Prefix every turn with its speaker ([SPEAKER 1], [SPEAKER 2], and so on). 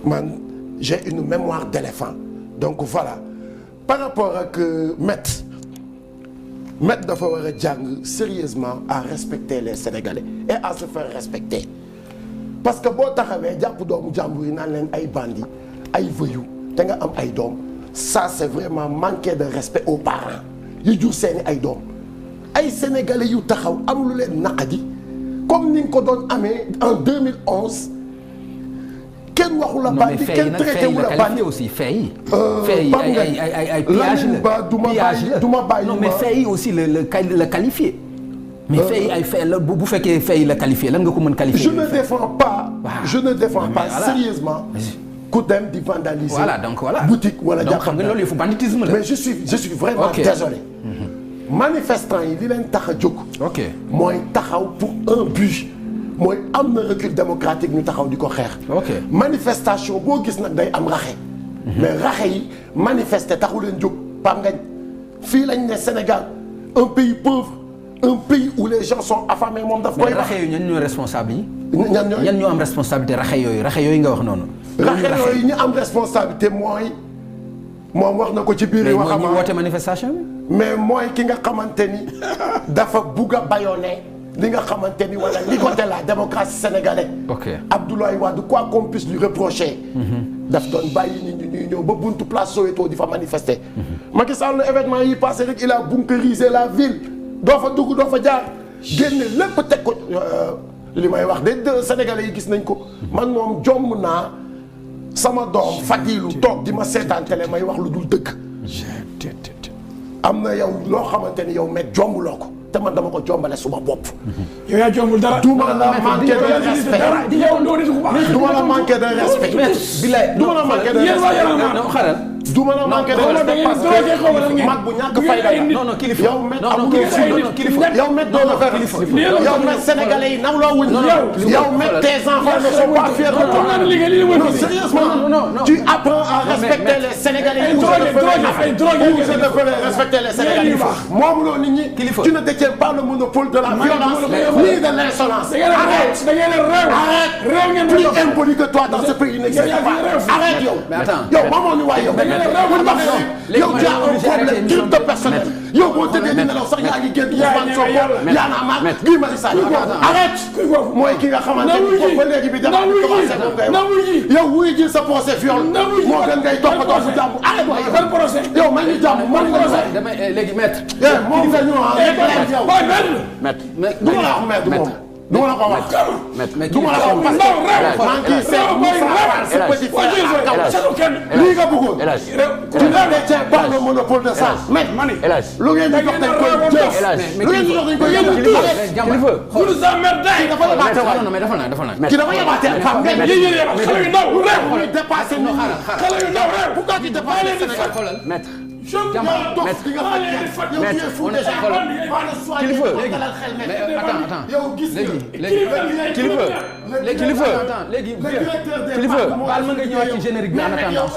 [SPEAKER 1] man j'ai une mémoire d'éléphant donc voilà par rapport ak Maître dafa war a jàng sérieusement à respecter les Sénégalais et à se faire respecter parce que boo taxawee jàpp doomu jàmbur yi naan leen ay bandits ay voyous te nga am ay doom ça c'est vraiment manquer de respect aux parents yu jur seeni ay doom ay Sénégalais yu taxaw am lu leen naqadi comme ni nga ko doon amee en 2011 kenn waxu la bandi kenn traité wu la bandi
[SPEAKER 2] aussi fee yi ay pillage la
[SPEAKER 1] du ma bàyyi
[SPEAKER 2] non mais fee yi aussi la qualifié mais fee yi ay fee la bu fekkee fee yi la qualifié lan nga ko mën qualifier.
[SPEAKER 1] je ne défends pas sérieusement ku dem di vandaliser
[SPEAKER 2] voilà donc voilà
[SPEAKER 1] boutique wala
[SPEAKER 2] donc xam nga loolu yëfu banditisme la
[SPEAKER 1] mais je suis vraiment désolé manifestants yi li leen tax a jóg mooy taxaw pour un but mooy am na recul démocratique ñu taxaw di ko xeex. manifestation boo gis nag day am raxe. mais raxe yi manifester taxu leen jóg Pape Ngagne fii lañ ne Sénégal un pays pauvre un pays où les gens sont affamés moom daf koy wax.
[SPEAKER 2] mais raxe yooyu ñan ñoo responsable yi.
[SPEAKER 1] ñan
[SPEAKER 2] ñoo am responsabilité raxe yooyu nga wax noonu.
[SPEAKER 1] raxe yooyu ñu am responsabilité mooy moom wax na ko ci biir.
[SPEAKER 2] waxam ñu woote manifestation bi.
[SPEAKER 1] mais mooy ki nga xamante ni dafa bugg a bâillonner li nga xamante ni wala ligoter la démocratie sénégalaise. Abdoulaye Wade quoi qu'on puisse lui reprocher. daf doon bàyyi nit ñi ñuy ñëw ba buntu place Soweto di fa manifester. Macky Sall événement yi passé rek il a bunkerisé la ville doo fa dugg doo fa jaar génne lépp teg ko li may wax de Sénégalais yi gis nañ ko. man moom jomm naa sama doom Fatilu toog di ma seetaan télé may wax lu dul dëgg. am na yow loo xamante ni yow met jombuloo ko. te man dama ko jombale suma bopp.
[SPEAKER 3] yow yaa jombul dara.
[SPEAKER 1] du ma la manqué de respect. du ma la manqué de respect. du ma la manqué de respect. du ma la manqué de respect parce que mag bu ñàkk fayda la.
[SPEAKER 2] non non kilifa
[SPEAKER 1] yow met amuloo fi yow met doo la faire. yow met sénégalais yi nawloo wuñ. yow met tes enfants ne sont pas fiers de toi. non sérieusement tu apprends à respecter les sénégalais. ou je devrais respecter les sénégalais. moom loo nit ñi. tu ne détiens pas le monopole de la violence ni de l'insolence. Arrête. Plus impoli que toi dans ce pays n'existe pas. Arrête yow. yow maman ñu waay yow. yow tu as un problème crypto personnel. yow boo tëddee di nelaw sax yaa ngi génn Ousmane Sonko yaa na amaat Guy Marius Sagna. arrête mooy ki nga xamante ni foofu ba léegi bi dama commencé moom ngay wax. yow wuy ji sa procès viol moo gën ngay toppatoo fu jàmm. arrête waay yow. yow may ñu jàmm man procès.
[SPEAKER 2] damay léegi maître.
[SPEAKER 1] moom nga ñu
[SPEAKER 2] maître
[SPEAKER 1] du ma la wax maître moom. du ma la ko wax. du ma la ko wax parce que maa ngi seet sa petit frère lii nga bëggoon. tu ne détiens pas le monopole de ça. mais lu ngeen di jox dañ koy jëf. lu ngeen di jox dañ koy yëngu.
[SPEAKER 2] kilifa
[SPEAKER 3] vous nous emmerdez.
[SPEAKER 1] dafa yabaate waay.
[SPEAKER 2] non mais defal naa.
[SPEAKER 1] ki dafa yabaate fam ngeen.
[SPEAKER 3] xale yu ndaw
[SPEAKER 1] ñu dépassé ñu.
[SPEAKER 3] xale yu ndaw
[SPEAKER 1] pourquoi tu dépasses le Sénégal.
[SPEAKER 2] maître.
[SPEAKER 1] kilifa
[SPEAKER 2] léegi baal ma nga ñëwaat ci générique bi en attendant